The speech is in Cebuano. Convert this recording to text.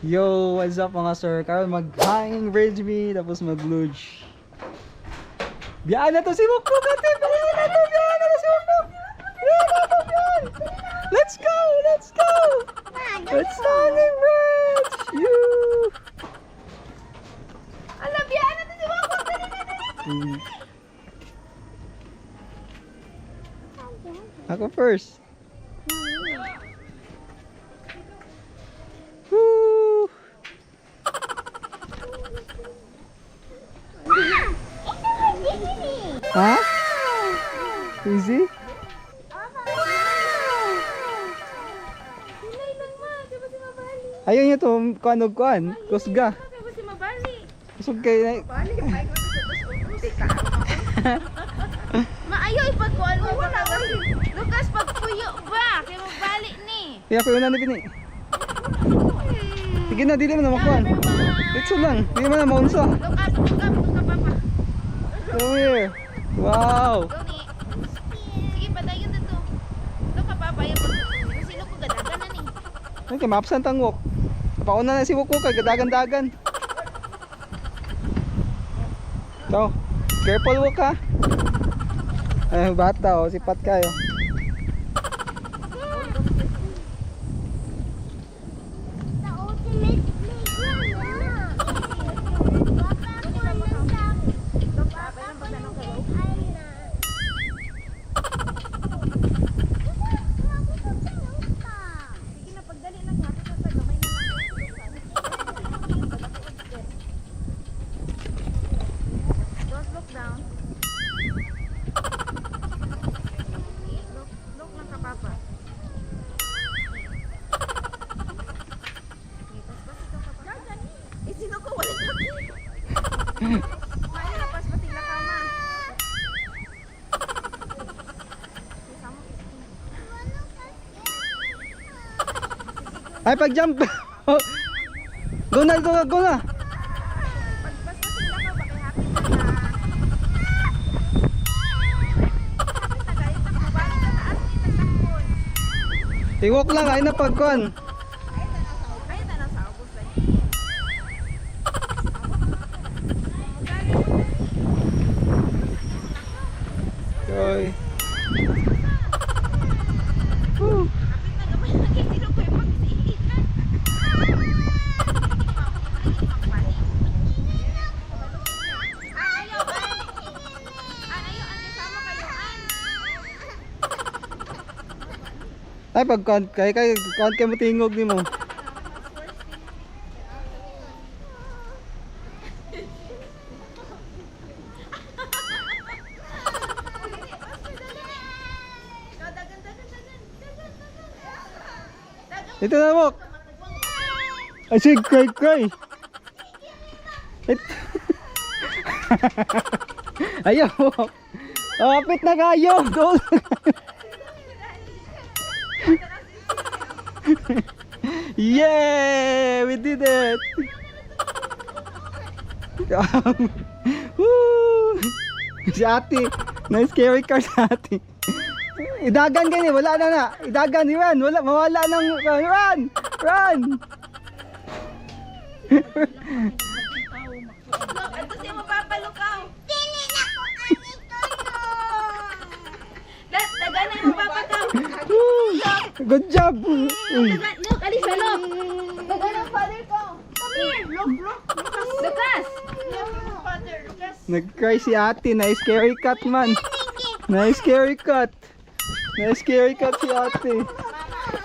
Yo, what's up, mga sir? Karon mag-hanging bridge me, tapos mag-luge. Biyaan na to si Mukmuk, ate! Biyaan na to! Biyaan na to si Mukmuk! Biyaan na to! Biyaan! Let's go! Let's go! Let's hanging bridge! You! Ala, biyaan na to si Mukmuk! Dali, dali, dali! Ako first. Woo! Ha? Easy? Hinay lang ma, di ba si Mabali? Ayun yun to, kuan og kuan, kusga. Di ba si Mabali? Kusog kay na. Bali, may ko sa dos utos. Maayo ipagkuan mo ba kasi? Lucas, pagpuyo ba? Kay mabali ni. Kaya ko yun na bini. Sige na, dili mo na makuan. Dito lang, dili mo na maunsa. Lucas, Lucas, Lucas, papa. Come here. Wow. Go ni. Sige, padayon dito. Lucas, papa, yung pagpuyo. Sino ko gadagan na ni? Ay, kay maabsent ang walk. Pauna na si Wukuk kay gadagan-dagan. So, careful walk ha. Ay, bata oh, sipat kayo. The ultimate playground na. Baka ko ng baka ko ng kay Anna. Sige na, pagdali lang ha. Kasi sa gamay na lang. Don't look down. Look, look lang ka, papa. Eh, sino ko? Wala ka. Maayo na, pas patigla ka, ma. Ay, pag-jump. Go na, go na, go na. Pagpas patigla ka, baka happy na na. Happy na kayo, takbo. Balik ka taas, ni tagtakbon. Iwalk lang, ay na pagkuan. Ay, tanaw sa ubos lagi. Oy. Woo. Kapit na gamay lagi sino ko yung pag-isiitan. Ayaw, an. An, ayaw, an, kasama kayo, an. Ay, pagkuan kay kay kuan kay mo tingog nimo. Dagan, dagan, dagan, dagan, dagan. Dagan. Ito na, walk. Ay, sige, cry, cry. It... Ayaw. Kapit na kayo. Go. Yeah, we did it. Woo! Si ate, nice carry car sa ate. Idagan gani, wala na na. Idagan, run, wala, mawala ng run, run. Look, ato siya mapapalukaw. Dili na ko ani tulong. Dagan na yung mapapakaw. Woo! Good job. Uy. Dagan, look, Alisa, look. Dagan ang father ko. Come here. Look, look. Lucas. Lucas. Father, Lucas. Nag-cry si ate, na scary cat man. Na scary cat. Na scary cat si ate. Mama.